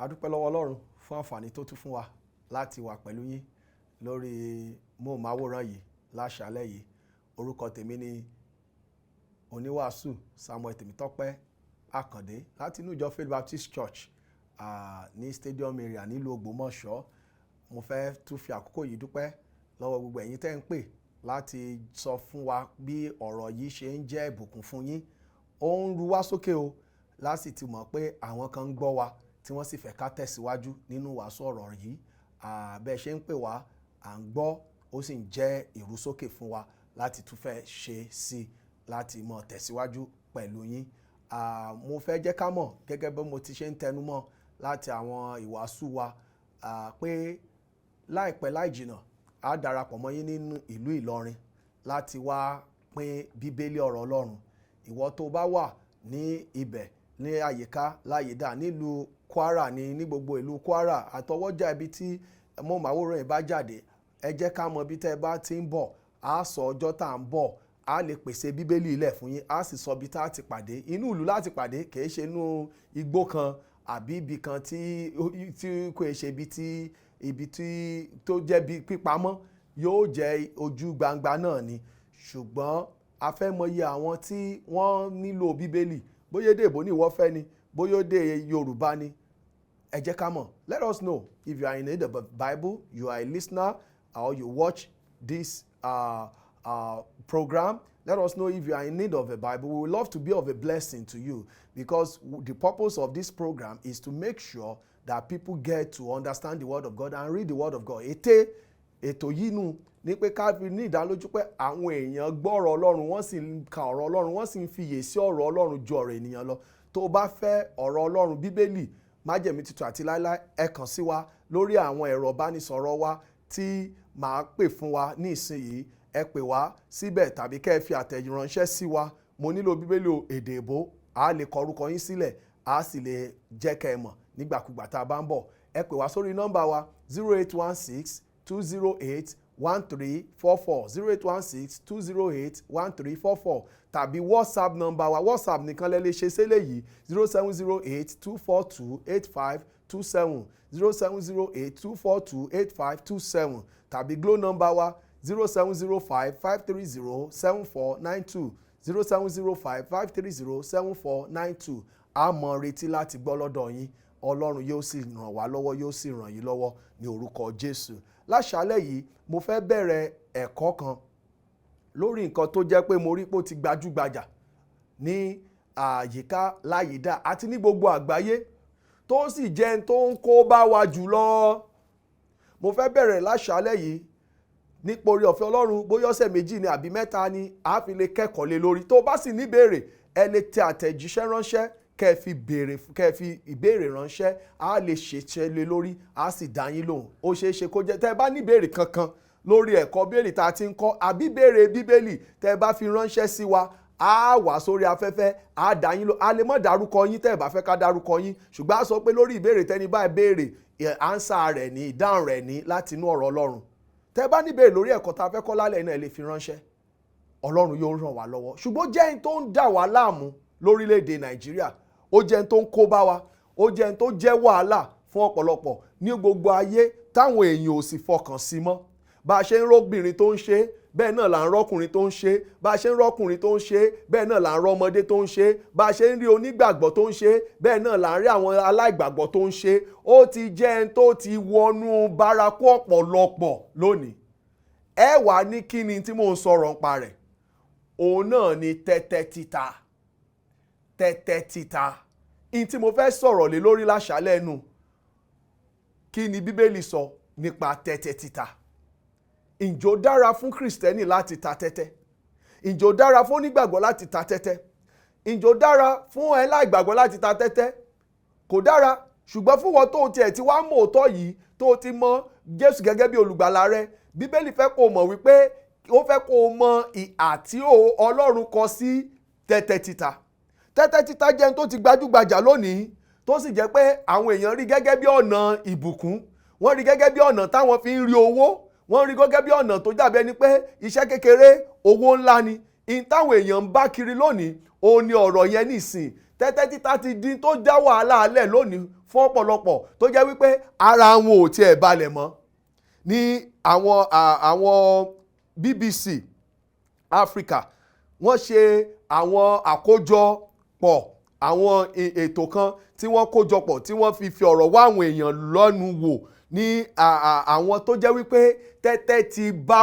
A dúpẹ́ lọ́wọ́ Ọlọ́run fún àǹfààní tó tún fún wa láti wà pẹ̀lú yín lórí móhùnmáwòrán yìí láṣálẹ́ yìí. Orúkọ tèmi ni oníwàásù Samuel Tèmítọ́pẹ́ Àkàndé láti inú ìjọ Faith Baptist Church ní Stadium Area nílùú Ògbómọ̀ṣọ́. Mo fẹ́ tún fi àkókò yìí dúpẹ́ lọ́wọ́ gbogbo ẹ̀yin tẹ́ ń pè láti sọ fún wa bí ọ̀rọ̀ yìí ṣe ń jẹ́ ìbùkún fún yín. Ó ń ru wá sókè o láti ti mọ̀ pé àwọn kan ń gbọ́ wa tí wọ́n sì fẹ́ ká tẹ̀síwájú nínú wàásù ọ̀rọ̀ yìí. Bẹ́ẹ̀ ṣe ń pè wá, à ń gbọ́, ó sì ń jẹ́ ìrúsókè fún wa láti tún fẹ́ ṣe sí i láti mọ̀ tẹ̀síwájú pẹ̀lú yín. Mo fẹ́ jẹ́ ká mọ̀ gẹ́gẹ́ bí mo ti ṣe ń tẹnu mọ́ láti àwọn ìwàásù wa pé láìpẹ́ láì jìnnà, a darapọ̀ mọ́ yín nínú ìlú Ìlọrin láti wá pín Bíbélì ọ̀rọ̀ Ọlọ́run. Ìwọ tó bá wà ní ibẹ̀, ní àyíká láyìídà nílùú Kwara, ní gbogbo ìlú Kwara àtọwọ́jà ibi tí móhùnmáwòrán yìí bá jáde, ẹ jẹ́ ká mọ ibi tẹ́ ẹ bá ti ń bọ̀. A sọ ọjọ́ tá à ń bọ̀, a lè pèsè Bíbélì ilẹ̀ fún yín, a sì sọ ibi tá a ti pàdé. Inú ìlú láti pàdé, kì í ṣe inú igbó kan àbí ibì kan tí kò ṣe ibi tí tó jẹ́ bí pípamọ́, yóò jẹ́ ojú gbangba náà ni. Ṣùgbọ́n a fẹ́ mọyì àwọn tí wọ́n nílò Bíbélì, bóyá èdè èbó ni ìwọ fẹ́ ni, bóyá èdè Yorùbá ni, ẹ jẹ́ ká mọ̀. Let us know if you are in need of a Bible, you are a listener or you watch this program. Let us know if you are in need of a Bible. We would love to be of a blessing to you because the purpose of this program is to make sure that people get to understand the Word of God and read the Word of God. Ète ètò yìí nù ní pé ká fi ní ìdánilójú pé àwọn èèyàn gbọ́rọ̀ Ọlọ́run, wọ́n sì ń ka ọ̀rọ̀ Ọlọ́run, wọ́n sì ń fiyè sí ọ̀rọ̀ Ọlọ́run ju ọ̀rọ̀ ènìyàn lọ. Tó o bá fẹ́ ọ̀rọ̀ Ọlọ́run, Bíbélì Májẹ̀mú Titun àti Láíláí, ẹ kàn sí wa lórí àwọn ẹ̀rọ ìbánisọ̀rọ̀ wa tí màá pè fún wa ní ìsinyìí. Ẹ pè wá síbẹ̀ tàbí kẹ́ ẹ fi àtẹ̀ránṣẹ́ sí wa: "Mo nílò Bíbélì èdè èbó." A lè kọ orúkọ yín sílẹ̀, a sì lè jẹ́ kẹ́ ẹ mọ̀ nígbàkúgbà tá a bá ń bọ̀. Ẹ pè wá sórí nọ́mbà wa 08162081344, 08162081344, tàbí WhatsApp nọ́mbà wa. WhatsApp nìkan lẹ lè ṣe sílẹ̀ yìí: 07082428527, 07082428527, tàbí Glo nọ́mbà wa 07055307492, 07055307492. A mọ̀ retí láti gbọ́ lọ́dọ̀ yín. Ọlọ́run yóò sì ràn wá lọ́wọ́, yóò sì ràn yín lọ́wọ́ ní orúkọ Jésù. Láṣálẹ̀ yìí, mo fẹ́ bẹ̀rẹ̀ ẹ̀kọ́ kan lórí nǹkan tó jẹ́ pé mo rí pé ó ti gbajúgbajà ní àyíká láyìídá àti ní gbogbo àgbáyé, tó sì jẹ́ tó ń kó bá wa jùlọ. Mo fẹ́ bẹ̀rẹ̀ láṣálẹ̀ yìí nípa oore ọ̀fẹ́ Ọlọ́run. Bóyá ọ̀sẹ̀ 2 ni àbí 3 ni a fi lè kẹ́kọ̀ọ́ lé lórí. Tó bá sì ní béèrè, ẹ lè tẹ àtẹ̀jíṣẹ́ ránṣẹ́, kẹ́ ẹ fi béèrè, kẹ́ ẹ fi ìbéèrè ránṣẹ́. A lè ṣèṣe lé lórí, a sì dá yín lóhùn. Ó ṣeé ṣe kó jẹ́ tẹ́ ẹ bá ní béèrè kankan lórí ẹ̀kọ́ béèrè tá a ti ń kọ́ àbí béèrè Bíbélì, tẹ́ ẹ bá fi ránṣẹ́ sí wa, a wà sórí afẹ́fẹ́, a dá yín lóhùn. A lè má dárúkọ yín tẹ́ ẹ bá fẹ́ ká dárúkọ yín, ṣùgbọ́n a sọ pé lórí ìbéèrè tẹ́ni báyìí béèrè, answer rẹ̀ ní, ìdáhùn rẹ̀ ní láti inú ọ̀rọ̀ Ọlọ́run. Tẹ́ ẹ bá ní béèrè lórí ẹ̀kọ́ tá a fẹ́ kọ́ lálẹ́ náà, ẹ lè fi ránṣẹ́. Ọlọ́run yóò ràn wá lọ́wọ́. Ṣùgbọ́n jẹ́ ẹni tó ń dà wá láàmú lórílẹ̀‐èdè Nàìjíríà, ó jẹ́ ẹni tó ń kó bá wa, ó jẹ́ ẹni tó jẹ́ wàhálà fún ọ̀pọ̀lọpọ̀ ní gbogbo ayé, táwọn èèyàn ò sì fọkàn sí mọ́. Bá a ṣe ń róbìnrin tó ń ṣe, bẹ́ẹ̀ náà là ń rọ́kùnrin tó ń ṣe. Bá a ṣe ń rọ́kùnrin tó ń ṣe, bẹ́ẹ̀ náà là ń rọ́mọdé tó ń ṣe. Bá a ṣe ń rí onígbàgbọ́ tó ń ṣe, bẹ́ẹ̀ náà là ń rí àwọn aláìgbàgbọ́ tó ń ṣe. Ó ti jẹ́ ẹni tó ti wọnú bárakú ọ̀pọ̀lọpọ̀ lónìí. Ẹ wà ní kí ni tí mò ń sọ̀rọ̀ nípa rẹ̀? Òun náà ni tẹ́tẹ́ títa. Tẹ́tẹ́ títa in tí mo fẹ́ sọ̀rọ̀ lé lórí láṣálẹ́ nu. Kí ni Bíbélì sọ nípa tẹ́tẹ́ títa? Ǹjọ́ dára fún Kìrìsìtẹ́nì láti ta tẹ́tẹ́? Ǹjọ́ dára fún onígbàgbọ́ láti ta tẹ́tẹ́? Ǹjọ́ dára fún aláìgbàgbọ́ láti ta tẹ́tẹ́? Kò dára. Ṣùgbọ́n fún wọn tó tiẹ̀ ti wá mọ̀ òótọ́ yìí, tó ti mọ Jésù gẹ́gẹ́ bí olùgbàlà rẹ, Bíbélì fẹ́ kó o mọ̀ wípé ó fẹ́ kó o mọ ìhà tí Ọlọ́run kọ sí tẹ́tẹ́ títa. Tẹ́tẹ́ títa jẹ́ tó ti gbajúgbajà lónìí, tó sì jẹ́ pé àwọn èèyàn rí gẹ́gẹ́ bí ọ̀nà ìbùkún, wọ́n rí gẹ́gẹ́ bí ọ̀nà táwọn fi ń rí owó, wọ́n rí gẹ́gẹ́ bí ọ̀nà tó dàbí ẹni pé iṣẹ́ kékeré, owó ńlá ni. In táwọn èèyàn ń bá kiri lónìí, òun ni ọ̀rọ̀ yẹn nìsín. Tẹ́tẹ́ títa ti di tó dá wàhálà alẹ́ lónìí fún ọ̀pọ̀lọpọ̀, tó jẹ́ wípé ara wọn ò tiẹ̀ balẹ̀ mọ́. Ní àwọn BBC Africa, wọ́n ṣe àwọn àkójọpọ̀ àwọn ètò kan tí wọ́n kójọpọ̀, tí wọ́n fi ọ̀rọ̀ wá àwọn èèyàn lọ́nu wò ní àwọn tó jẹ́ wípé tẹ́tẹ́ ti bá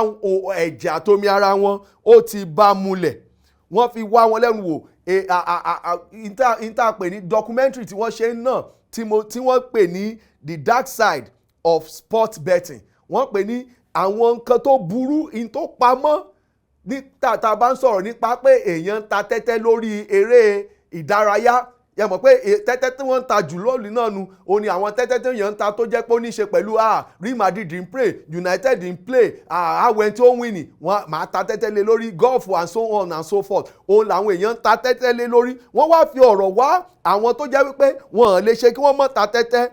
ẹ̀jẹ̀ àtomi ara wọn, ó ti bá múlẹ̀. Wọ́n fi wá wọn lẹ́nu wò. Ìta pè ní documentary tí wọ́n ṣe náà, tí wọ́n pè ní "The Dark Side of Sport Betting". Wọ́n pè ní àwọn nǹkan tó burú in tó pamọ́ ní tá a bá ń sọ̀rọ̀ nípa pé èèyàn ń ta tẹ́tẹ́ lórí eré ìdárayá. Yẹ mọ̀ pé tẹ́tẹ́ tí wọ́n ń ta jù lónìí náà nu, òun ni àwọn tẹ́tẹ́ tí èèyàn ń ta tó jẹ́ pé ó ní í ṣe pẹ̀lú Real Madrid ń play, United ń play, àwẹ̀ tí ó ń win ni wọ́n máa ta tẹ́tẹ́ lé lórí, golf and so on and so forth. Òun làwọn èèyàn ń ta tẹ́tẹ́ lé lórí. Wọ́n wá fi ọ̀rọ̀ wá àwọn tó jẹ́ wípé wọ́n lè ṣe kí wọ́n má ta tẹ́tẹ́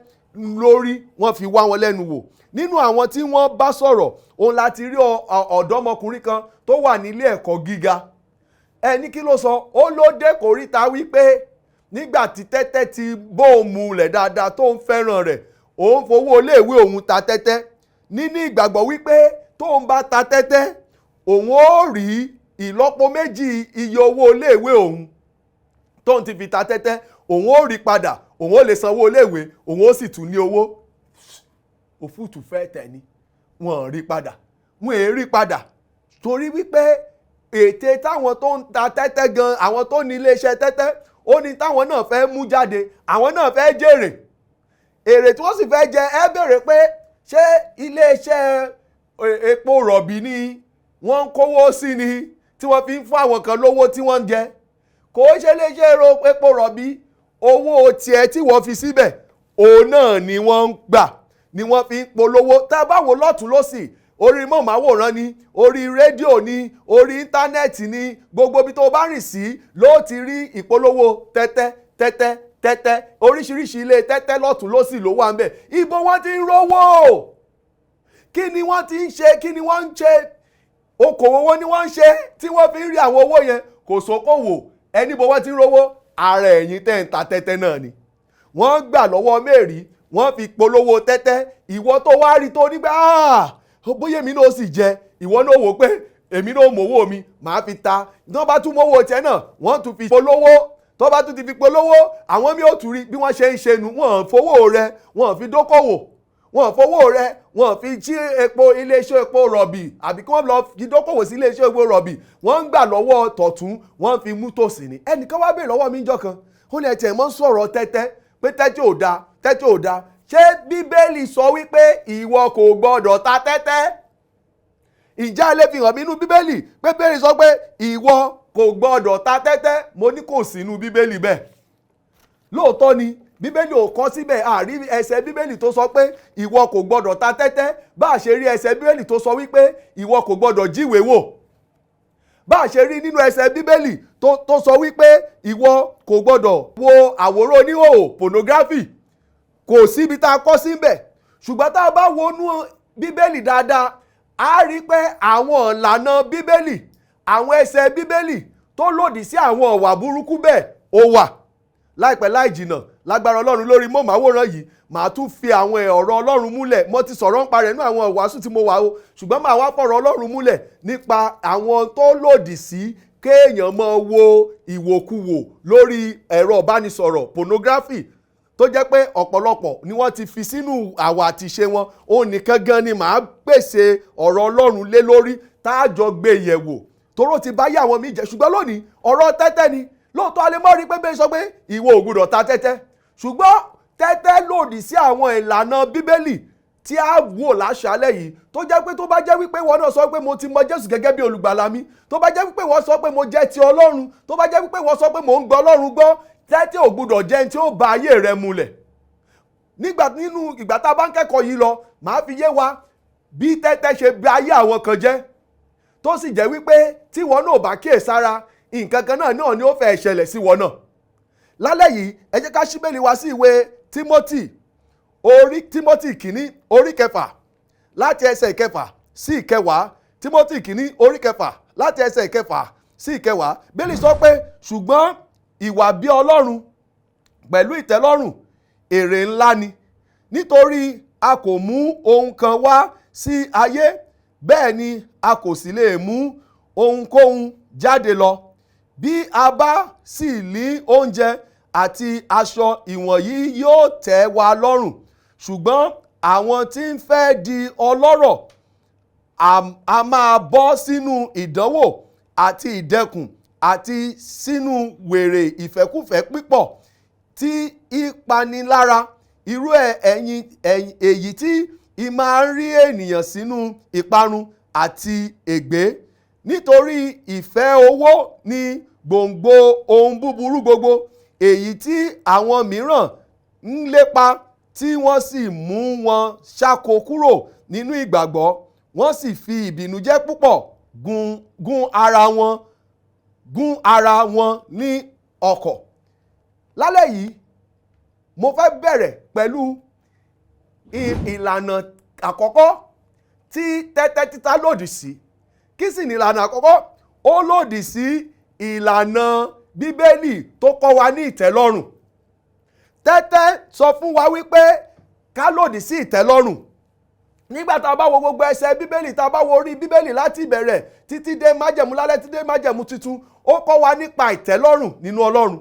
lórí, wọ́n fi wá wọn lẹ́nu wò. Nínú àwọn tí wọ́n bá sọ̀rọ̀, òun láti rí ọ̀dọ́mọkùnrin kan tó wà nílé ẹ̀kọ́ gíga. Ẹni kí ló sọ? Ó ló dé kòríta wípé nígbà tí tẹ́tẹ́ ti bóun mulẹ̀ dáadáa, tó ń fẹ́ràn rẹ̀, òun fowó iléèwé òun ta tẹ́tẹ́, níní ìgbàgbọ́ wípé tóun bá ta tẹ́tẹ́, òun ó rí ìlọ́po méjì iye owó iléèwé òun tóun ti fi ta tẹ́tẹ́, òun ó rí padà, òun ó lè sanwó iléèwé, òun ó sì tún ní owó. Òfútù fẹ́ tẹ̀ ni, wọ́n rí padà, wọ́n è rí padà, torí wípé ète táwọn tó ń ta tẹ́tẹ́ gan, àwọn tó ní iléeṣẹ́ tẹ́tẹ́, ó ní táwọn náà fẹ́ mú jáde. Àwọn náà fẹ́ jèrè. Èrè tí wọ́n sì fẹ́ jẹ, ẹ béèrè pé ṣé iléeṣẹ́ epo rọ̀bì ni wọ́n ń kówó sí ni tí wọ́n fi ń fún àwọn kan lówó tí wọ́n ń jẹ? Kò ṣe iléeṣẹ́ epo rọ̀bì. Owó tiẹ̀ tí wọ́n fi síbẹ̀, òun náà ni wọ́n ń gbà ni wọ́n fi ń polówó. Tá a bá wò lọ́tún lọ́sì, orí mọ̀máwòrán ni, orí rédíò ni, orí íńtánẹ́ẹ̀tì ni, gbogbo ibi tó bá rìn sí ló ti rí ìpolówó tẹ́tẹ́, tẹ́tẹ́, tẹ́tẹ́. Oríṣiríṣi ilé tẹ́tẹ́ lọ́tún lọ́sì ló wà ń bẹ̀. Ibo wọ́n ti ń rówó? Kí ni wọ́n ti ń ṣe? Kí ni wọ́n ń ṣe? Okòwò wo ni wọ́n ń ṣe tí wọ́n fi ń rí àwọn owó yẹn? Kò sókòwò ẹni bó wọ́n ti ń rówó. Ara ẹ̀yìn tẹ́ ń ta tẹ́tẹ́ náà ni wọ́n gbà lọ́wọ́ mẹ́rì, wọ́n fi polówó tẹ́tẹ́. Ìwọ tó wá rí tó nígbà bóyá èmi náà sì jẹ, ìwọ náà wò pé èmi náà mọ̀wó mi, màá fi ta. Tí wọ́n bá tún mọ́wó tiẹ̀ náà, wọ́n tún fi polówó. Tó bá tún ti fi polówó, àwọn mi ò tún rí bí wọ́n ṣe ń ṣe nu. Wọ́n fowó rẹ, wọ́n fi dókòwò, wọ́n fowó rẹ, wọ́n fi jí epo iléeṣẹ́ epo rọ̀bì, àbí kí wọ́n lọ fi dókòwò sí iléeṣẹ́ epo rọ̀bì. Wọ́n ń gbà lọ́wọ́ tọ̀tún, wọ́n fi mú tòsì ni. Ẹnìkan wá béèrè lọ́wọ́ mi níjọ́ kan, ó ní ẹ̀tẹ̀ mọ́ ń sọ̀rọ̀ tẹ́tẹ́ pé tẹ́tẹ́ ò dáa, tẹ́tẹ́ ò dáa. Ṣé Bíbélì sọ wípé ìwọ kò gbọ́dọ̀ ta tẹ́tẹ́? Ìjà lè fi hàn mí inú Bíbélì pé Bíbélì sọ pé ìwọ kò gbọ́dọ̀ ta tẹ́tẹ́? Mo ní kò sí inú Bíbélì bẹ́ẹ̀. Lóòótọ́ ni Bíbélì ò kọ síbẹ̀. Àrí ẹsẹ̀ Bíbélì tó sọ pé ìwọ kò gbọ́dọ̀ ta tẹ́tẹ́, bá a ṣe rí ẹsẹ̀ Bíbélì tó sọ wípé ìwọ kò gbọ́dọ̀ jíwèé wò, bá a ṣe rí nínú ẹsẹ̀ Bíbélì tó sọ wípé ìwọ kò gbọ́dọ̀ wo àwòrán oníhòòhò, pornography. Kò síbi tá a kọ́ síbẹ̀. Ṣùgbọ́n tá a bá wọnú Bíbélì dáadáa, a rí pé àwọn ìlànà Bíbélì, àwọn ẹsẹ̀ Bíbélì tó lòdì sí àwọn ọ̀wà burúkú bẹ́ẹ̀, ó wà. Láìpẹ́ láì jìnà, lágbára Ọlọ́run, lórí mọ́màwòrán yìí, màá tún fi àwọn ọ̀rọ̀ Ọlọ́run múlẹ̀. Mo ti sọ̀rọ̀ nípa rẹ̀ nínú àwọn ìwàásù tí mo wà o, ṣùgbọ́n màá wá fọ̀rọ̀ Ọlọ́run múlẹ̀ nípa àwọn tó lòdì sí kéèyàn máa wo ìwòkuwò lórí ẹ̀rọ ìbánisọ̀rọ̀, pornography, tó jẹ́ pé ọ̀pọ̀lọpọ̀ ni wọ́n ti fi sínú àwà àti ìṣe wọn. Òun nìkan gan ni màá pèsè ọ̀rọ̀ Ọlọ́run lé lórí, tá a jọ gbé yẹ̀wò, toró ti bá yé àwọn míì jẹ́. Ṣùgbọ́n lónìí, ọ̀rọ̀ tẹ́tẹ́ ni. Lóòótọ́, a lè mọ́ rí pé bẹ́ẹ̀ sọ pé ìwọ ò gbúdọ̀ ta tẹ́tẹ́, ṣùgbọ́n tẹ́tẹ́ lòdì sí àwọn ìlànà Bíbélì tí a wò láṣálẹ̀ yìí, tó jẹ́ pé tó bá jẹ́ wípé wọ́n náà sọ pé mo ti mọ Jésù gẹ́gẹ́ bí olùgbàlà mi, tó bá jẹ́ wípé wọ́n sọ pé mo jẹ́ ti Ọlọ́run, tó bá jẹ́ wípé wọ́n sọ pé mò ń gbọ́ Ọlọ́run gbọ́, tẹ́tẹ́ ò gbúdọ̀ jẹ́ tí ó ba ayé rẹ mulẹ̀. Nígbà nínú ìgbà tá a bá ń kẹ́kọ̀ọ́ yìí lọ, màá fi yé wa bí tẹ́tẹ́ ṣe bà ayé àwọn kan jẹ́, tó sì jẹ́ wípé tí wọ́n náà bá kíyèsára, nǹkan kan náà ni ó fẹ́ ṣẹlẹ̀ sí wọn náà. Lálẹ́ yìí, ẹ jẹ́ ká ṣí Bíbélì wa sí ìwé Tímótì, orí Tímótì kìíní, orí kẹfà, láti ẹsẹ̀ ìkẹfà sí ìkẹwàá. Tímótì kìíní, orí kẹfà, láti ẹsẹ̀ ìkẹfà sí ìkẹwàá. Bíbélì sọ pé, ṣùgbọ́n ìwà bí Ọlọ́run Pẹ̀lú ìtẹ́lọ́rùn èrè ńlá ni, nítorí a kò mú ohun kan wá sí ayé, bẹ́ẹ̀ ni a kò sì lè mú ohunkóhun jáde lọ. Bí a bá sì ní oúnjẹ àti aṣọ, ìwọ̀nyí yóò tẹ́ wa lọ́rùn. Ṣùgbọ́n àwọn tí ń fẹ́ di ọlọ́rọ̀ a máa bọ́ sínú ìdánwò àti ìdẹkùn àti sínú wèrè ìfẹ́kúfẹ̀ẹ́ pípọ̀ tí ìpanilára, irú ẹ̀yìn èyí tí ì máa ń rí ènìyàn sínú ìparun àti ègbé. Nítorí ìfẹ́ owó ni gbòǹgbò ohun búburú gbogbo, èyí tí àwọn mìíràn ń lépa tí wọ́n sì mú wọn ṣáko kúrò nínú ìgbàgbọ́, wọ́n sì fi ìbìnújẹ́ púpọ̀ gún ara wọn ní ọ̀kọ̀. Lálẹ́ yìí, mo fẹ́ bẹ̀rẹ̀ pẹ̀lú ìlànà àkọ́kọ́ tí tẹ́tẹ́ títa lòdì sí. Kí sì ni ìlànà àkọ́kọ́? Ó lòdì sí ìlànà Bíbélì tó kọ́ wa ní ìtẹ́lọ́rùn. Tẹ́tẹ́ sọ fún wa wípé ká lòdì sí ìtẹ́lọ́rùn. Nígbà tá a bá wo gbogbo ẹsẹ̀ Bíbélì, tá a bá wo orí Bíbélì láti ìbẹ̀rẹ̀ títí dé májẹ̀mú lálẹ́ títí dé májẹ̀mú tuntun, ó kọ́ wa nípa ìtẹ́lọ́rùn nínú Ọlọ́run.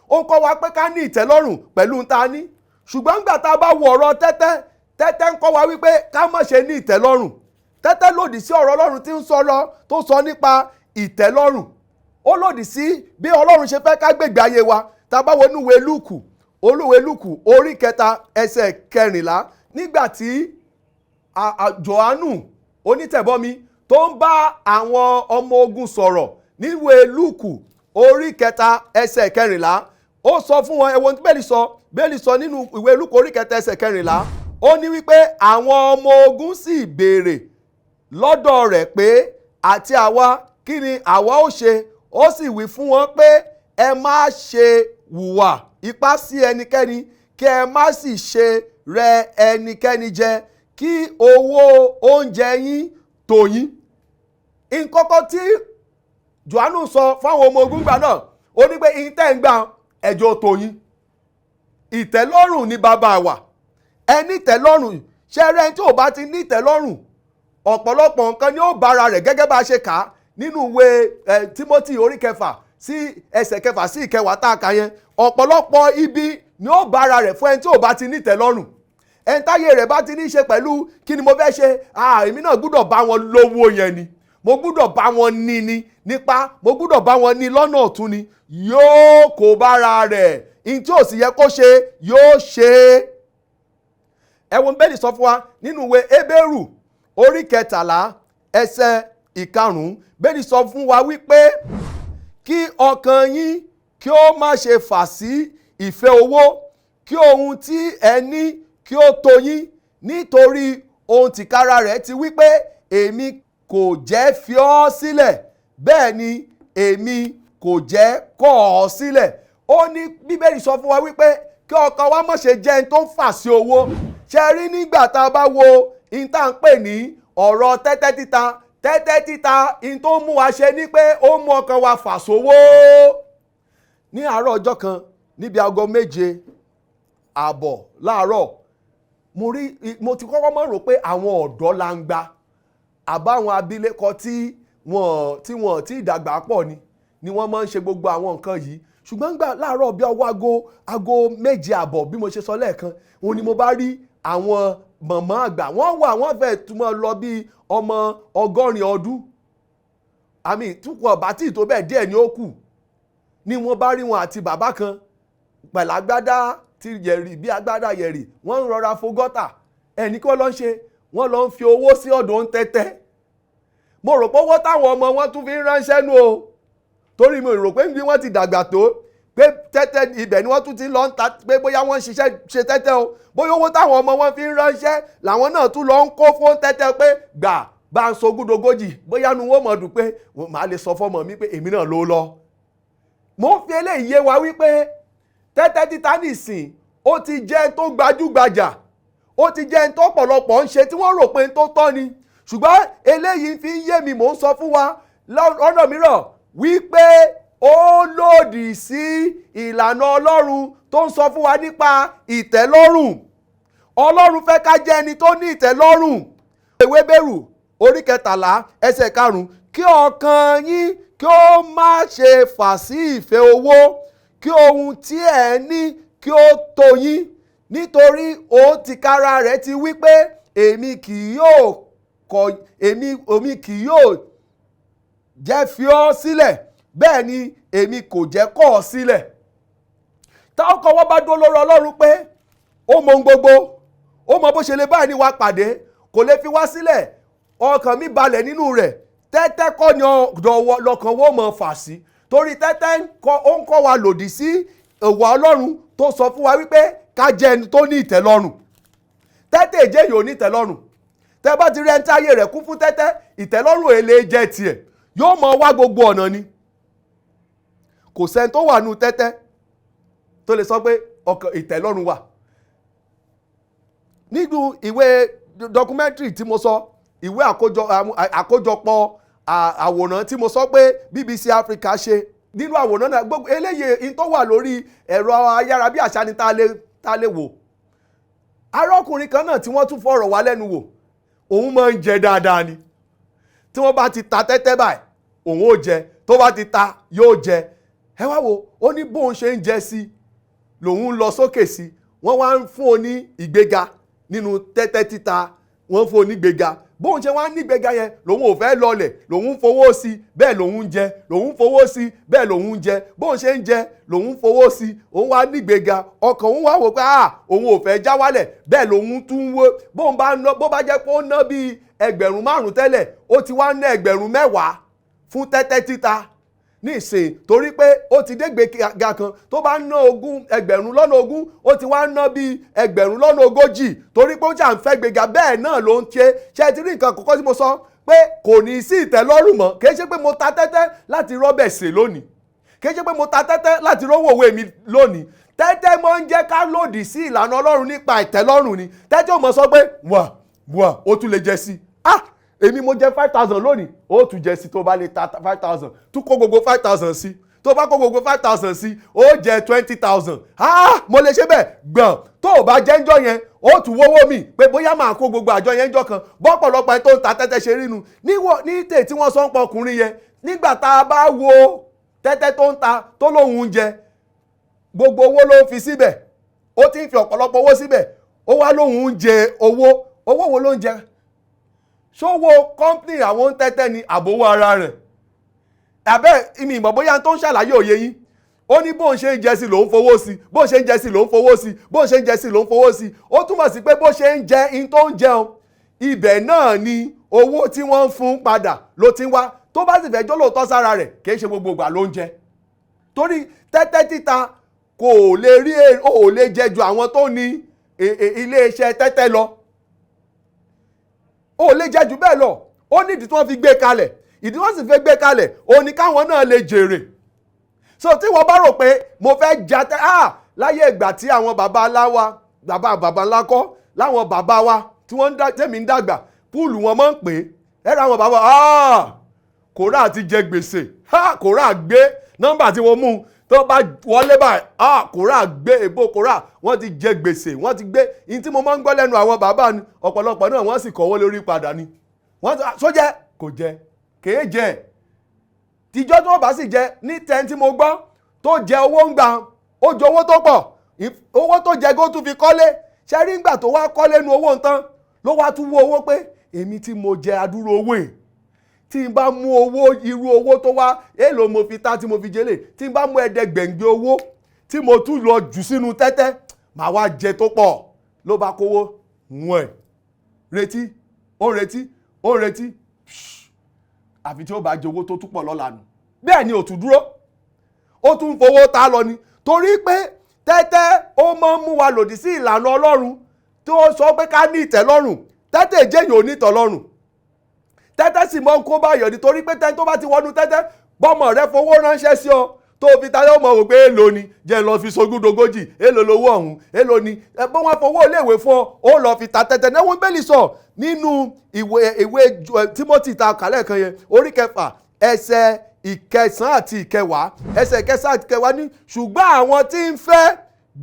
Ó kọ́ wa pé ká ní ìtẹ́lọ́rùn pẹ̀lú ta ní. Ṣùgbọ́n nígbà tá a bá wo ọ̀rọ̀ tẹ́tẹ́, tẹ́tẹ́ ń kọ́ wa wípé ká má ṣe ní ìtẹ́lọ́rùn. Tẹ́tẹ́ lòdì sí ọ̀rọ̀ Ọlọ́run tí ń sọ lọ tó sọ nípa ìtẹ́lọ́rùn. Ó lòdì sí bí Ọlọ́run ṣe fẹ́ ká gbègbè ayé wa. Tá a bá wo inú ìwé Lúùkù, olúwe Lúùkù orí 3 ẹsẹ̀ 14, nígbà tí Jòhánù onítẹ̀bọmi tó ń bá àwọn ọmọ ogun sọ̀rọ̀ níwèé Lúùkù orí 3 ẹsẹ̀ 14, ó sọ fún wọn, ẹ̀wọ̀n tí Bíbélì sọ nínú ìwé Lúùkù orí 3 ẹsẹ̀ 14, ó ní wípé àwọn ọmọ ogun sì béèrè lọ́dọ̀ rẹ̀ pé, àti àwa, kí ni àwa ó ṣe? Ó sì wí fún wọn pé, ẹ má ṣe hùwà ipá sí ẹnikẹ́ni, kí ẹ má sì ṣe rẹ́ ẹnikẹ́ni jẹ, kí owó oúnjẹ yín tó yín. Nkọ́kọ́ tí Jòhánù sọ fáwọn ọmọ ogun gbà náà, ó ní pé ìtẹ́ ń gbà ẹjọ́ tó yín. Ìtẹ́lọ́rùn ni bàbá wa. Ẹni ìtẹ́lọ́rùn, ṣé ẹni tí ò bá ti ní ìtẹ́lọ́rùn, ọ̀pọ̀lọpọ̀ nǹkan ni ó bára rẹ̀ gẹ́gẹ́ bá a ṣe kà á nínú ìwé Tímótì orí 6 sí ẹsẹ̀ 6 sí 10 tá a kà yẹn. Ọ̀pọ̀lọpọ̀ ibi ni ó bára rẹ̀ fún ẹni tí ò bá ti ní ìtẹ́lọ́rùn. Ẹni táyé rẹ̀ bá ti ní í ṣe pẹ̀lú kí ni mo fẹ́ ṣe, èmi náà gbúdọ̀ bá wọn lówó yẹn ni, mo gbúdọ̀ bá wọn ní ni nípa, mo gbúdọ̀ bá wọn ní lọ́nà ọ̀tún ni, yóò kó bára rẹ̀. Ihun tí ò sì yẹ kó ṣe yóò ṣe é. Ẹ̀wọ̀n Bíbélì sọ fún wa nínú ìwé Hébérù orí 13 ẹsẹ̀ 5, Bíbélì sọ fún wa wípé kí ọkàn yín kí ó má ṣe fà sí ìfẹ́ owó, kí ohun tí ẹ ní kí ó tó yín, nítorí ohun tìkára rẹ̀ ti wí pé, èmi kò jẹ́ fi ọ́ sílẹ̀, bẹ́ẹ̀ ni èmi kò jẹ́ kọ̀ ọ́ sílẹ̀. Ó ní Bíbélì sọ fún wa wípé kí ọkàn wa má ṣe jẹ́ ẹni tó ń fà sí owó. Ṣe rí nígbà tá a bá wo ihun tá à ń pè ní ọ̀rọ̀ tẹ́tẹ́ títa, tẹ́tẹ́ títa ihun tó mú wa ṣe ni pé ó mú ọkàn wa fà sówó. Ní àárọ̀ ọjọ́ kan níbi aago 7:30 láàárọ̀, mo ti kọ́kọ́ mọ̀ rò pé àwọn ọ̀dọ́ la ń gba àbáwọn abilékọ tí wọ́n ti dàgbà pọ̀ ni wọ́n máa ń ṣe gbogbo àwọn nǹkan yìí. Ṣùgbọ́n gbà láàárọ̀ bí ọwọ́ aago 7:30 bí mo ṣe sọ lẹ́ẹ̀kan, òun ni mo bá rí àwọn mọ̀mọ́ àgbà. Wọ́n wà, wọ́n fẹ́ túmọ̀ lọ bí ọmọ 80 ọdún, àmì túkọ̀ bá tí tó bẹ́ẹ̀ díẹ̀ ni ó kù, ni wọ́n bá rí wọn àti bàbá kan pẹ̀lú agbádá ti yẹ̀rì bí agbádá yẹ̀rì, wọ́n ń rọra fo gọ́tà. Ẹni kí wọ́n lọ ń ṣe, wọ́n lọ ń fi owó sí ọ̀dọ̀ ń tẹ́tẹ́. Mo rò pé owó táwọn ọmọ wọn tún fi ń ránṣẹ́ nú o, torí mo rò pé bí wọ́n ti dàgbà tó pé tẹ́tẹ́ ibẹ̀ ni wọ́n tún ti lọ ń ta, pé bóyá wọ́n ń ṣiṣẹ́ ṣe tẹ́tẹ́ o, bóyá owó táwọn ọmọ wọn fi ń ránṣẹ́ làwọn náà tún lọ ń kó fún tẹ́tẹ́ pé gbà bá ń sogúdogójì, bóyá nu wọ́n mọ̀ dùn pé màá lè sọ fọ́mọ mi pé èmi náà ló lọ. Mo ń fi eléyìí yé wa wípé tẹ́tẹ́ títa nìsín ó ti jẹ́ tó gbajúgbajà, ó ti jẹ́ tó pọ̀lọpọ̀ ń ṣe tí wọ́n rò pé tó tọ́ ni. Ṣùgbọ́n eléyìí fi ń yé mi, mò ń sọ fún wa lọ́nà mìíràn wípé Ó lòdì sí ìlànà Ọlọ́run tó ń sọ fún wa nípa ìtẹ́lọ́rùn. Ọlọ́run fẹ́ ká jẹ́ ẹni tó ní ìtẹ́lọ́rùn. Ìwé Hébérù orí 13 ẹsẹ̀ 5, kí ọkàn yín kí ó má ṣe fà sí ìfẹ́ owó, kí ohun tí ẹ ní kí ó tó yín, nítorí ó tìkára rẹ̀ ti wí pé èmi kì yóò kọ̀, èmi kì yóò jẹ́ fi ọ́ sílẹ̀, bẹ́ẹ̀ ni èmi kò jẹ́ kọ̀ ọ́ sílẹ̀. Táwọn kan wọ́n bá dúró lórí Ọlọ́run pé ó mọ ohun gbogbo, ó mọ bó ṣe lè báyìí ní wa pàdé, kò lè fi wá sílẹ̀, ọkàn mi balẹ̀ nínú rẹ̀. Tẹ́tẹ́ kọ́ ni ọ̀dọ̀ lọ́kàn wọ́n mọ̀ fà sí, torí tẹ́tẹ́ ó ń kọ́ wa lòdì sí ìwà Ọlọ́run tó sọ fún wa wípé ká jẹ́ ẹni tó ní ìtẹ́lọ́rùn. Tẹ́tẹ́ ìjẹ́ yìí ò ní ìtẹ́lọ́rùn. Tẹ́ bá ti rí ẹni tí ayé rẹ̀ kún fún tẹ́tẹ́, ìtẹ́lọ́rùn èlé jẹ́ tiẹ̀, yóò mọ wá gbogbo ọ̀nà ni. Kò sẹ́ni tó wà nù tẹ́tẹ́ tó lè sọ pé ọkàn ìtẹ́lọ́rùn wà. Nínú ìwé documentary tí mo sọ, ìwé àkójọpọ̀ àwòrán tí mo sọ pé BBC Africa ṣe, nínú àwòrán náà gbogbo eléyìí tó wà lórí ẹ̀rọ ayárabíàṣá ni tá a lè wò. Arákùnrin kan náà tí wọ́n tún fọ̀rọ̀ wá lẹ́nu wò, òun máa ń jẹ dáadáa ni. Tí wọ́n bá ti ta tẹ́tẹ́ báyìí, òun ó jẹ, tó bá ti ta yóò jẹ. Ẹ wá wo, ó ní bóun ṣe ń jẹ sí lòun ń lọ sókè sí, wọ́n wá ń fún un ní ìgbéga nínú tẹ́tẹ́ títa, wọ́n fún un ní ìgbéga. Bóun ṣe wá ń nígbéga yẹn, lòun ò fẹ́ lọlẹ̀, lòun ń fowó sí, bẹ́ẹ̀ lòun ń jẹ, lòun ń fowó sí, bẹ́ẹ̀ lòun ń jẹ. Bóun ṣe ń jẹ lòun ń fowó sí, òun wá nígbéga, ọkàn òun wá wò pé òun ò fẹ́ já wálẹ̀, bẹ́ẹ̀ lòun tún ń wó. Bóun bá ná, bó bá jẹ́ pé ó ná bíi 5,000 tẹ́lẹ̀, ó ti wá ná 10,000 fún tẹ́tẹ́ títa ní ìsìn, torí pé ó ti dégbéga kan. Tó bá ná 20,000, ó ti wá ná bíi 40,000, torí pé ó jà ń fẹ́ gbéga. Bẹ́ẹ̀ náà ló ń ṣe. Ṣé ti rí nǹkan kọ́kọ́ tí mo sọ pé kò ní sí ìtẹ́lọ́rùn mọ́? Kì í ṣe pé mo ta tẹ́tẹ́ láti rọ́bẹ̀ sè lónìí, kì í ṣe pé mo ta tẹ́tẹ́ láti rówó òwe mi lónìí. Tẹ́tẹ́ máa ń jẹ́ ká lòdì sí ìlànà Ọlọ́run nípa ìtẹ́lọ́rùn ni. Tẹ́tẹ́ ò mọ̀ sọ pé wà wà ó tún lè jẹ sí i, èmi mo jẹ 5,000 lónìí, ó tún jẹ sí. Tó bá lè ta 5,000, tún kó gbogbo 5,000 sí, tó bá kó gbogbo 5,000 sí, ó jẹ 20,000. Mo lè ṣe bẹ́ẹ̀ gbọ̀n. Tó o bá jẹ́ ńjọ́ yẹn, ó tún wówó mi pé bóyá máa kó gbogbo àjọ yẹn ńjọ́ kan. Bọ́pọ̀lọpọ̀ ẹni tó ń ta tẹ́tẹ́ ṣe rínu ní tè tí wọ́n sọ ń pọ ọkùnrin yẹn. Nígbà tá a bá wo tẹ́tẹ́ tó ń ta tó lóun ń jẹ, gbogbo owó ló ń fi síbẹ̀, ó ti ń fi ọ̀pọ̀lọpọ̀ owó síbẹ̀, ó wá lóun ń jẹ owó. Owó wo ló ń jẹ? Ṣówó kọ́ńpìnì àwọn tẹ́tẹ́ ni àbówó ara rẹ̀? Àbẹ́ ìmì ìmọ̀ bóyá tó ń ṣàlàyé òye yín. Ó ní bóun ṣe ń jẹ sí lòun fowó sí, bóun ṣe ń jẹ sí lòun fowó sí, bóun ṣe ń jẹ sí lòun fowó sí. Ó túmọ̀ sí pé bó ṣe ń jẹ in tó ń jẹun, ibẹ̀ náà ni owó tí wọ́n ń fún padà ló ti ń wá. Tó bá sì fẹ́ jó lóòótọ́ sára rẹ̀, kì í ṣe gbogbo ìgbà ló ń jẹ, torí tẹ́tẹ́ títa kò lè rí, ò lè jẹ ju àwọn tó ní iléeṣẹ́ tẹ́tẹ́ lọ, ó lè jẹ́ jù bẹ́ẹ̀ lọ. Ó ní ìdí tí wọ́n fi gbé kalẹ̀, ìdí wọ́n sì fi gbé kalẹ̀ ó ní káwọn náà lè jèrè. So tí wọ́n bá rò pé mo fẹ́ ja tẹ́ láyé ìgbà tí àwọn bàbá ńlá wa, bàbá ńlá kọ́, láwọn bàbá wa tí wọ́n tẹ̀mí ń dàgbà, púùlù wọn máa ń pè é. Ẹ̀rọ àwọn bàbá kòrá ti jẹ gbèsè, kòrá gbé nọ́mbà tí wọ́n mú tó bá wọlé báyìí, kòrá gbé èbó, kòrá wọ́n ti jẹ gbèsè, wọ́n ti gbé. Ìyí tí mo máa ń gbọ́ lẹ́nu àwọn bàbá ni ọ̀pọ̀lọpọ̀ náà wọ́n sì kọ́wọ́ lórí padà ni. Wọ́n sójẹ́ kò jẹ, kèé jẹ. Tíjọ́ tí wọ́n bá sì jẹ ní tẹ́ni tí mo gbọ́ tó jẹ owó ń gbà, ó jẹ owó tó pọ̀, owó tó jẹ kó tún fi kọ́lé. Ṣe rí ńgbà tó wá kọ́lé nu owó nǹkan ló wá tún wó owó pé èmi tí mo jẹ adúrú owó yìí, tí n bá mú owó irú owó tó wá èèlò mo fi ta tí mo fi jẹlé, tí n bá mú ẹ̀ẹ́dẹ́gbẹ̀ngbẹ̀ owó tí mo tún lọ jù sínú tẹ́tẹ́, màá wá jẹ tó pọ̀. Ló bá kówó wọ̀n retí, ó retí, ó retí, àfi tí ó bá jẹ owó tó tún pọ̀ lọ́la nù. Bẹ́ẹ̀ ni ò tún dúró, ó tún fowó ta lọ ni, torí pé tẹ́tẹ́ ó máa ń mú wa lòdì sí ìlànà Ọlọ́run tó sọ pé ká ní ìtẹ́lọ́rùn. Tẹ́tẹ́ ìjẹ́yìn ò ní ìtẹ́lọ́rùn. Tẹ́tẹ́ sì máa ń kó báyọ̀ nítorí pé tẹ́ni tó bá ti wọnú tẹ́tẹ́, bọ́mọ rẹ fowó ránṣẹ́ sí ọ tó fi ta yóò mọ̀ wò pé èèlò ni, jẹ́ lọ fi sogúndogójì, èèlò lowó ọ̀hún, èèlò ni bó wọn fowó iléèwé fún ọ, ó lọ fi ta tẹ́tẹ́. Náà wọ́n bẹ́ẹ̀lì sọ nínú ìwé Timothy ta kàlẹ́ kan yẹn, orí 6 ẹsẹ̀ ìkẹsàn àti ìkẹwàá, ẹsẹ̀ ìkẹsàn àti ìkẹwàá ní, ṣùgbọ́n àwọn tí ń fẹ́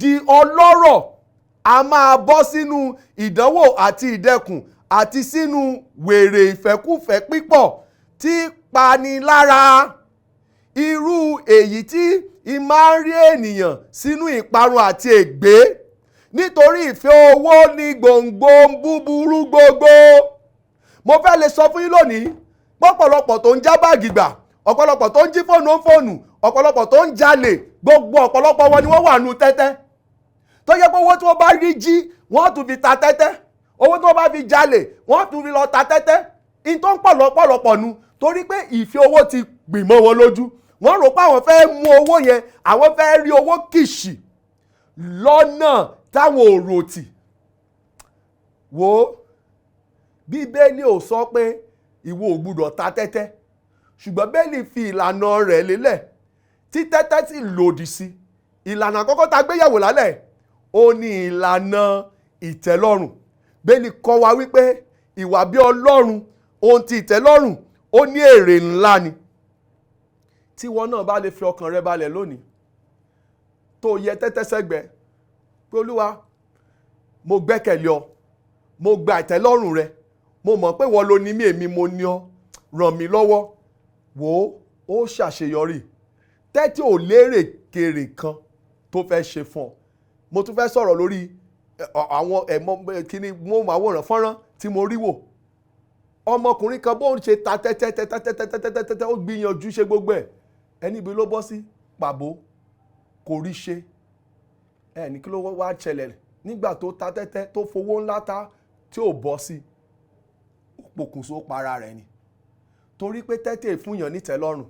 di ọlọ́rọ̀ a máa bọ́ sínú ìdánwò àti ìdẹkùn àti sínú wèrè ìfẹ́kúfẹ̀ẹ́ pípọ̀ tí pani lára, irú èyí tí í máa ń rí ènìyàn sínú ìparun àti ègbé, nítorí ìfẹ́ owó ní gbòǹgbò búburú gbogbo. Mo fẹ́ lè sọ fún yín lónìí, pọ̀pọ̀lọpọ̀ tó ń já báàgì gbà, ọ̀pọ̀lọpọ̀ tó ń jí fóònù ó fóònù, ọ̀pọ̀lọpọ̀ tó ń jalè, gbogbo ọ̀pọ̀lọpọ̀ wọn ni wọ́n wà nù tẹ́tẹ́, tó yẹ pé owó tí wọ́n bá rí jí wọ́n tún fi ta tẹ́tẹ́, owó tí wọ́n bá fi jalè wọ́n tún fi lọ ta tẹ́tẹ́. In tó ń pọ̀ lọ́pọ̀lọpọ̀ nu, torí pé ìfẹ́ owó ti gbìmọ̀ wọn lójú. Wọ́n rò pé àwọn fẹ́ mú owó yẹn, àwọn fẹ́ rí owó kìṣì lọ́nà táwọn ò rò tì. Wò ó, Bíbélì ò sọ pé ìwọ ò gbúdọ̀ ta tẹ́tẹ́, ṣùgbọ́n Bíbélì fi ìlànà rẹ̀ lélẹ̀ tí tẹ́tẹ́ sì lòdì sí. Ìlànà àkọ́kọ́ tá a gbéyẹ̀wò lálẹ́ ó ní ìlànà ìtẹ́lọ́rùn. Bíbélì kọ́ wa wípé ìwà bí Ọlọ́run, ohun ti ìtẹ́lọ́rùn, ó ní èrè ńlá ni. Tí wọn náà bá lè fi ọkàn rẹ balẹ̀ lónìí, tó yẹ tẹ́tẹ́ sẹ́gbẹ̀ẹ́ pé Olúwa, mo gbẹ́kẹ̀lé ọ, mo gba ìtẹ́lọ́rùn rẹ, mo mọ̀ pé wọ́n ló ní mí, èmi mo ní ọ, ràn mí lọ́wọ́. Wò ó, ó ṣàṣeyọrí. Tẹ́tí ò lérè kèrè kan tó fẹ́ ṣe fún ọ. Mo tún fẹ́ sọ̀rọ̀ lórí àwọn ẹ̀mọ́ kíní móhùnmáwòrán fọ́nrán tí mo rí wò. Ọmọkùnrin kan bó ń ṣe ta tẹ́tẹ́ tẹ́tẹ́ tẹ́tẹ́ tẹ́tẹ́, ó gbìyànjú ṣe gbogbo ẹ̀, ẹni ibi ló bọ́ sí pàbó, kò rí ṣe. Ẹ ní kí ló wá ṣẹlẹ̀ nígbà tó ta tẹ́tẹ́ tó fowó ńlá ta tí ò bọ́ sí, ó pokùnso para rẹ̀ ni. Torí pé tẹ́tẹ́ fúnyàn nítẹ́lọ́rùn,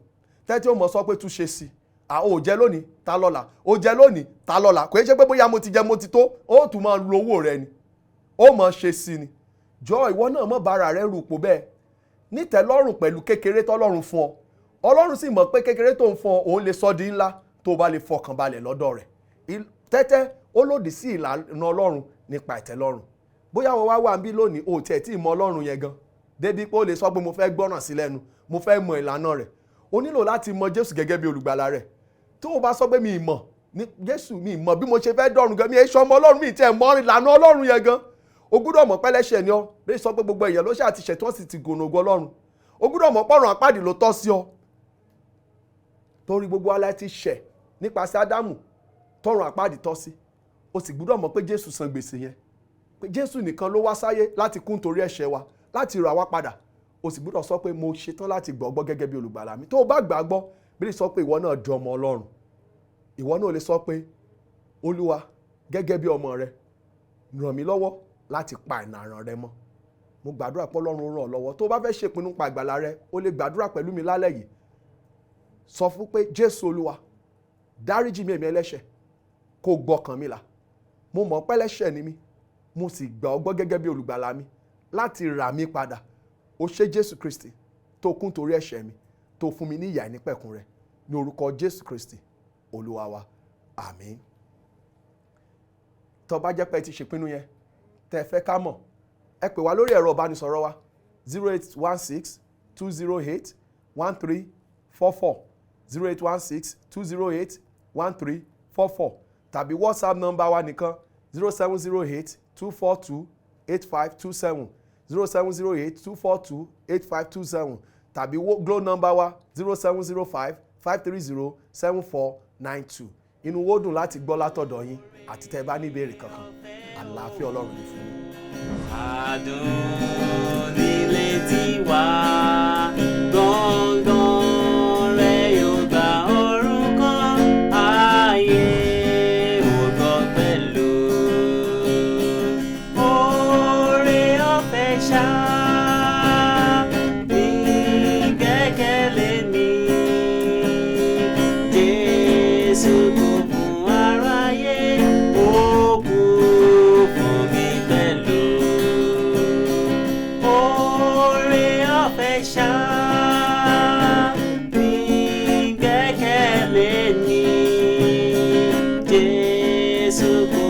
tẹ́tẹ́ ò mọ̀ sọ pé túnṣe sí i, à ò jẹ lónìí ta lọ́la, ò jẹ lónìí ta lọ́la, kò ṣe pé bóyá mo ti jẹ mo ti tó, ó tún máa lo owó rẹ ni, ó mọ̀ ṣe sí ni. Jọ ìwọ náà mọ̀ bára rẹ rúpò bẹ́ẹ̀, nítẹ́lọ́rùn pẹ̀lú kékeré tọ́lọ́run fún ọ. Ọlọ́run sì mọ̀ pé kékeré tó ń fún ọ òun lè sọ di ńlá tó bá lè fọkàn balẹ̀ lọ́dọ̀ rẹ̀. Tẹ́tẹ́ ó lòdì sí ìlànà Ọlọ́run nípa ìtẹ́lọ́rùn. Bóyá wọ́n wá wà níbí lónìí, o tiẹ̀ tí ì mọ Ọlọ́run yẹn gan, débi pé ó lè sọ pé mo fẹ́ gbọ́ràn sí lẹ́nu, mo fẹ́ mọ ìlànà rẹ̀. O nílò láti mọ Jésù gẹ́gẹ́ bí olùgbàlà rẹ̀. Tó o bá sọ pé mi ì mọ̀ ní Jésù, mi ì mọ̀ bí mo ṣe fẹ́ dọ̀run gan, mi ì ṣọmọ Ọlọ́run, mi ì tiẹ̀ mọ ìlànà Ọlọ́run yẹn gan. O gbúdọ̀ mọ̀ pẹ́lẹ́ṣẹ̀ ni ọ́. Bí sọ pé gbogbo èèyàn ló ṣe àti ṣẹ̀ tí wọ́n sì ti gònògó Ọlọ́run. O gbúdọ̀ mọ̀ pọ̀rùn àpáàdì ló tọ́ sí ọ. Torí gbogbo alẹ́ ti ṣẹ̀ nípasẹ̀ Ádámù tọ̀run àpáàdì tọ́ sí. O sì gbúdọ̀ mọ̀ pé Jésù san gbèsè yẹn, pé Jésù nìkan ló wá sáyé láti kú nítorí ẹ̀ṣẹ̀ wa, láti rà wá padà. O sì gbúdọ̀ sọ pé mo ṣetán láti gbàgbọ́ gẹ́gẹ́ bí olùgbàlà mi. Tó o bá gbàgbọ́, Bíbélì sọ pé ìwọ náà di ọmọ Ọlọ́run. Ìwọ náà lè sọ pé Olúwa, gẹ́gẹ́ bí ọmọ rẹ, ràn mí lọ́wọ́ láti pa ìlànà rẹ mọ́. Mo gbàdúrà pé Ọlọ́run ràn ọ́ lọ́wọ́. Tó o bá fẹ́ ṣèpinnu pa ìgbàlà rẹ, o lè gbàdúrà pẹ̀lú mi lálẹ́ yìí. Sọ fún pé Jésù Olúwa, dáríjì mi èmi ẹlẹ́ṣẹ̀, kó gbọ́kàn mi là. Mo mọ̀ pé ẹlẹ́ṣẹ̀ ni mí, mo sì gbà ọ́ gbọ́ gẹ́gẹ́ bí olùgbàlà mi láti rà mí padà. O ṣé Jésù Kristi tó kú nítorí ẹ̀ṣẹ̀ mi, tó fún mi ní ìyè àìnípẹ̀kun rẹ. Ní orúkọ Jésù Kristi Olúwa wa, àmín. Tó bá jẹ́ pé ẹ ti ṣèpinnu yẹn, tẹ́ fẹ́ ká mọ̀, ẹ pè wá lórí ẹ̀rọ ìbánisọ̀rọ̀ wa 0816 208 1344, 0816 208 1344, tàbí WhatsApp nọ́mbà wa nìkan 0708 242 8527, 0708 242 8527, tàbí Glo nọ́mbà wa 0705 530 7492. Inú wo dùn láti gbọ́ látọ̀dọ̀ yín àti tẹ́ ẹ bá ní ìbéèrè kankan. Àlàáfíà Ọlọ́run ní fún yín. Adùn nílé tiwa, gbọ̀ngàn rẹ̀ yóò gba orúkọ ayé ògo pẹ̀lú. Oore ọ̀fẹ́ ṣá ní gbẹ́kẹ̀lé mi. Jésù kú fún aráyé, ó kú fún mi pẹ̀lú. Oore ọ̀fẹ́ ṣá ní gbẹ́kẹ̀lé ni. Jésù kú